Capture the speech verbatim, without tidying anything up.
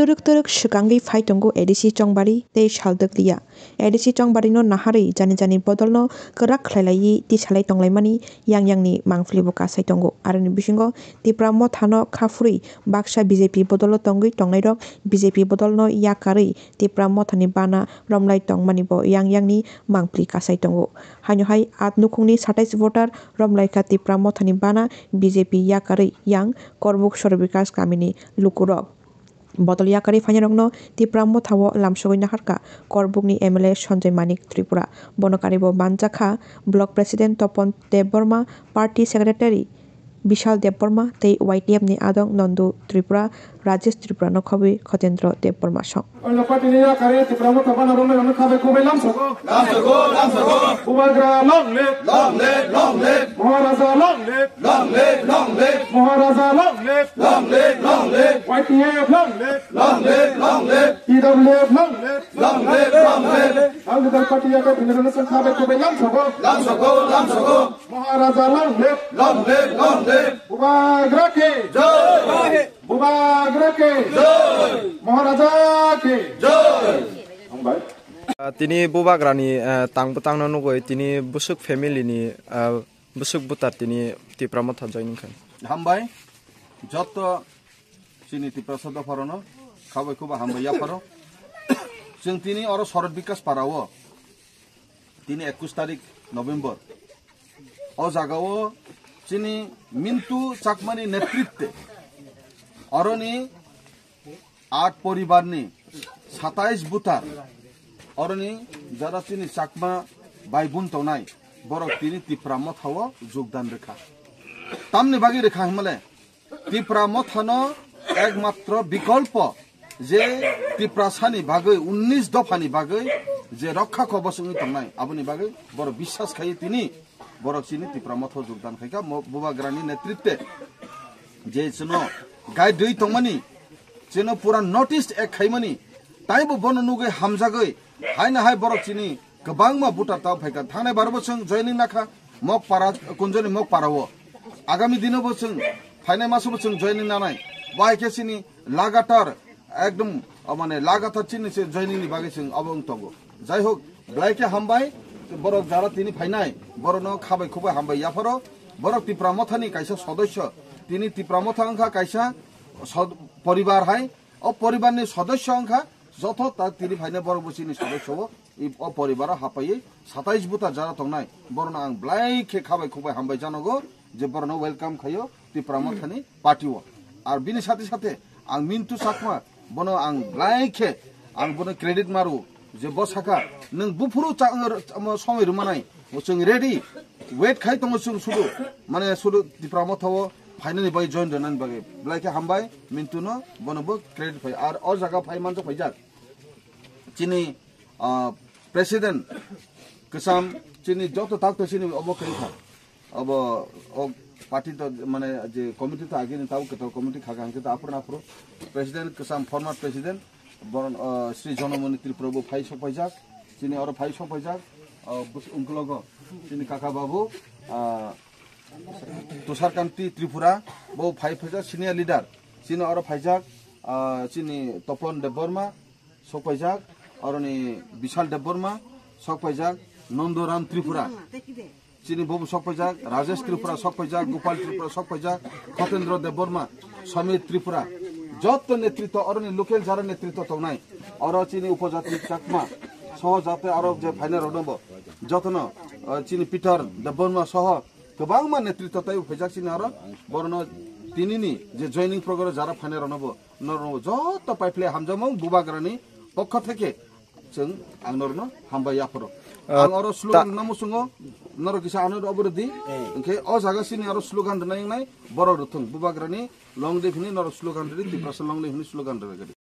Twrwk twrwk swkangwi phai tongo A D C Chongbari tei Saldwk Riya. A D C Chongbari no naharwi jani jani bodol no kwrak khlai laiwi tisalai tonglaimani yang yang ni mangpili bo kasai tongo. Aroni bisingo Tipra Motha no kha phurwi baksa B J P bodol o tongwi tongnairok B J P bodol no yakarwi Tipra Motha ni bana romlai tongmani bo yang yang ni mangpili kasai tongo. Haino hai at nukhungni satais voter romlaikha Tipra Mothani bana B J P yakarwi yang Korbuk Soro Bikas kamini lukurok. Bodol yakarwi phainarokno Tipra Mothao lamsogwi naharkha Korbukni M L A Sanjay Manik Tripura. Bono karibo manjakha Block President Topon Debbarma, Party Secretary Bishal Debbarma tei Y T F ni adong Nandu Tripura, Rajesh Tripura no khobwi Khotendro Debbarma song. Oino party ni yakarwi Tipra Motha bana romwi rokno khabai khubui lamsogo. Lamsogo, lamsogo. Bubagra long live. Long live, long live. Maharaja long live. Long live, long live. Maharaja long live. Long live, long live. Y T F long live. Long live, long live. T W F long live. Long live, long live. Ang gudang party yakarwi rokno khabai khubui lamsogo. Lamsogo, lamsogo. Maharaja long live. Long live, long live. Bubagra ki jai. Bubagra ki jai. Maharaja ki jai. Hambai. Ah, tini Bubagrani, ah, tang bwtangno nugwi tini bwswk family ni, ah, bwswk bwtar tini Tipra Motha joining kha. Hambai. Joto chini Tiprasa dopharokno khabai khubui hambai yapharo. Chwng tini oro Sorot Bikas Para o tini ekush tarik November. O jaga o chini Mintu Chakmani netritwe oroni at poribarni satais butar oroni jara chini Chakma bai bun tongnai borok tini Tipra Motha o jogdan rwkha. Tamni bagwi rwkha himale Tipra Mothano ekmatro bikolpo je Tiprasani bagwi, unnish dophani bagwi je rokha kobos wngwi tongnai, aboni bagwi borok biswas khaio tini borok chini Tipra Motha jogdan khaikha, mo-, Bubagrani netritwe je chwngno guide rwi tongmani, chwngno pura notice ek khaimani, taibo bono nugwi hamjagwi haino hai borok chini kwbangma voter tao phaikha. Thangnai baro bo chwng joining nakha Mokpara, Kunjoni Mokpara o. Agami dino bo chwng, phainai maso bo chwng joining nanai. Bo hai khe chini lagatar ekdom, o mane lagatar chini se joining ni bagwi chwng obo wng tongo. Jai hok, belai khe hambai, borok jara tini phainai, borokno khabai khubui hambai yapharo. Borok Tipra Mothani kaisa sodosyo, tini Tipra Motha wngkha kaisa sod-, poribar hai, o poribarni sodosyo wngkha, joto ta tini phainai borok bo chini sodosyo o. I o poribaro hapaiwi satais buta jara tongnai, borokno ang belai khe khabai khukbai hambai janogo je borokno welcome khaio Tipra Mothani party o. Ar bini sathe sathe ang Mintu Chakma, bono ang belai khe ang bono credit maru je bo saka, "Nwng buphuru cha-, omo somoi rwmanai, bo chwng ready, wait khai tongo chwng sudu, mane sudu Tipra Motha o phainani bai join rwnani bagwi." Belai khe hambai Mintu no, bono bo credit phai. Ar o jaga phai manjak phaijak chini ah, president kwcham chini joto tak to chini obo khe kha. Obo o party to mane je committee to agini tabo kwtal committee kha hangkhe to aphuru aphuru president kwcham, former president boron, ah, Sri Jonamoni Tripura bo phai sok paijak, chini oro phai sok paijak, ah, bus-, ungkologo chini kaka babu, ah, Tushar Kanti Tripura bo phai phaijak senior leader, chini oro phaijak, ah, chini Topon Debbarma, sok paijak, oroni Bishal Debbarma, sok paijak, Nandoram Tripura. Chini bobo sok paijak, Rajesh Tripura sok paijak, Gopal Tripura sok paijak, Khotendra Debbarma, Samir Tripura. Joto netritwa, oroni local jara netritwa tongnai. Oro chini upojati Chakma, soho jate aro je phainai rokno bo. Jotono, eh, chini Peter Debbarma soho kwbangma netritwa taibo phaijak chini oro. Borono tinini je joining program jara phainai rokno bo. Norok joto paiphle hamjakmung bubagrani pokho theke chwng ang norokno hambai yapharo. Ah, ang oro ta- slogan rwna muchungo, norok kisa ano obo rwdi. Eh. Hwnkhe o jaga sini oro slogan rwnai wngnai borok rwthwng. Bubagrani long live hwnwi norok slogan rwdi, Tiprasa long live hwnwi slogan rwdi.